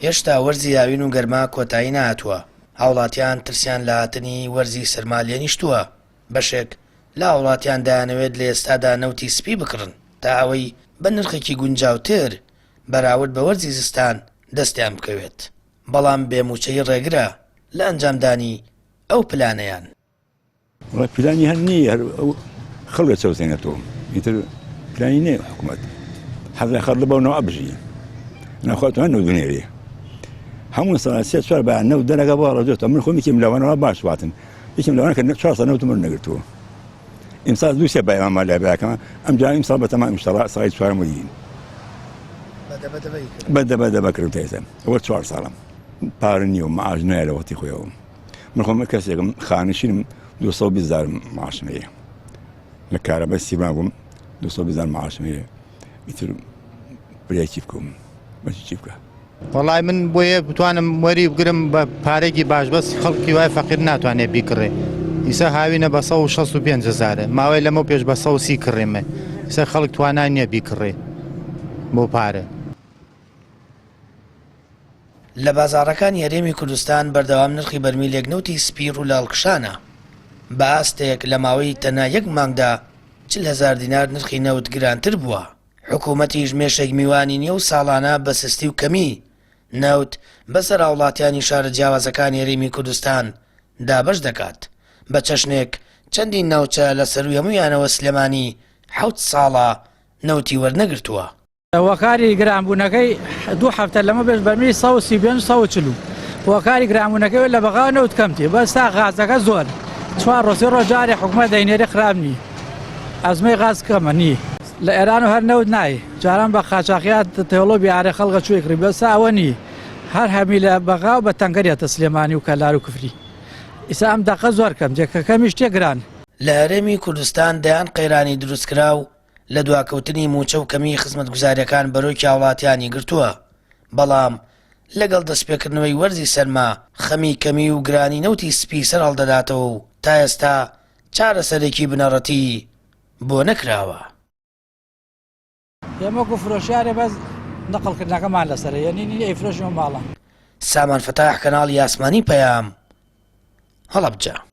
هێشتا وەرزی هاوین و گەرما کۆتایی نەهاتووە، هاوڵاتیان ترسیان لە هاتنی وەرزی سەرما لێنیشتووە، بەشێک لە هاوڵاتیان دەیانەوێت لە ئێستادا نەوتی سپی بکڕن تا ئەوەی بە نرخێکی گونجاوتر بەراورد بە وەرزی زستان دەستیان بکەوێت، بەڵام بێ مووچەیی ڕێگرە لە ئەنجامدانی ئەو پلانەیان. وەڵا پلانی هەر نییە هەر ئەو خەڵک دەچەوسێنێتەوە ئیتر پلانی نییە حکوومەت حەز لە خەڵک بەو نەوە بژی ناخوا توان نەوت بنێرێ هەموو ساڵ سێ چوار بە نەوت دەرەکە بۆ ڕۆژێتەوە من خۆم یەکێم لەوانەوە باش واتن یەکێم لەوانە کە چوار ساڵ نەوتم وەرنەگرتووە ئیمساڵ دوو سێ بایەمان ما لە بایەکەمە ئەم جار ئیمساڵ بەتەما ئیمشەڵا ساڵی چوارم وەرگرین بە دەبە دەبە کردم تا ئێستا ئەوە چوار ساڵم پارە نییە و معاش نایە لە وەختی خۆیەوە من خۆم کەسێکم خانشینم 220 هزار معاشم هەیە لە کارەبای سیما بووم 220 هزار معاشم هەیە ئیتر برای چی بکەم بەچی چی بکە وەڵای من بۆیە بتوانم وەری بگرم بە پارێکی باش بەس خەڵکی وای فەقیر ناتوانێت بیکڕێ ئیسە هاوینە بە 165 هزارە ماوەی لەمە پێش بە 130 کڕیمە ئیسە خەڵک توانای نییە بیکڕێ بۆ پارە. لە بازاڕەکانی هەرێمی کوردستان بەردەوام نرخی بەرمیلێک نەوتی سپی ڕوو لە هەڵکشانە، بە ئاستێک لە ماوەی تەنها یەک مانگدا 40 هەزار دینار نرخی نەوت گرانتر بووە، حکومەتیش مێشێک میوانی نییە و ساڵانە بە سستی و کەمی نەوت بەسەر هاوڵاتیانی شارە جیاوازەکانی هەرێمی کوردستان دابەش دەکات، بە چەشنێک چەندین ناوچە لە سەرووی هەموویانەوە سلێمانی حەوت ساڵە نەوتی وەرنەگرتووە. هۆکاری گرانبوونەکەی دوو هەفتە لەمە پێش بەرمیل 135 140 هۆکاری گرانبوونەکەی لە بەغا نەوت کەم تێ بەس تا غازەکە زۆر چوار ڕۆژ سێ ڕۆژ جارێ حکومەت دەینێرێ خراپ نی ئەزمەی غاز کەمە نی لە ئێران و هەر نەوت نای جاران بە قاچاخیات تێڵۆ بیارێ خەڵکە چووی کڕی بەس ئەوە نی هەر هەمی لە بەغا و بە تەنکەر یەتە سلێمانی و کەلار و کفری ئیسا ئەم دەقە زۆر کەم تێ کە کەمیش تێ گران. لە هەرێمی کوردستان دەیان قەیرانی دروستکراو لە دواکەوتنی مووچە و کەمیی خزمەتگوزارییەکان بەرۆکی هاوڵاتیانی گرتووە، بەڵام لەگەڵ دەستپێکردنەوەی وەرزی سەرما خەمی کەمی و گرانی نەوتی سپی سەرهەڵدەداتەوە و تا ئێستا چارەسەرێکی بنەڕەتی بۆ نەکراوە. ئێمە وەکو فرۆشیارێ بەس نەقڵکردنەکەمان لەسەرە یەنی نی ئەیفرۆشیمە ماڵان. سامان فەتاح کەناڵی ئاسمانی پەیام، هەڵەبجە.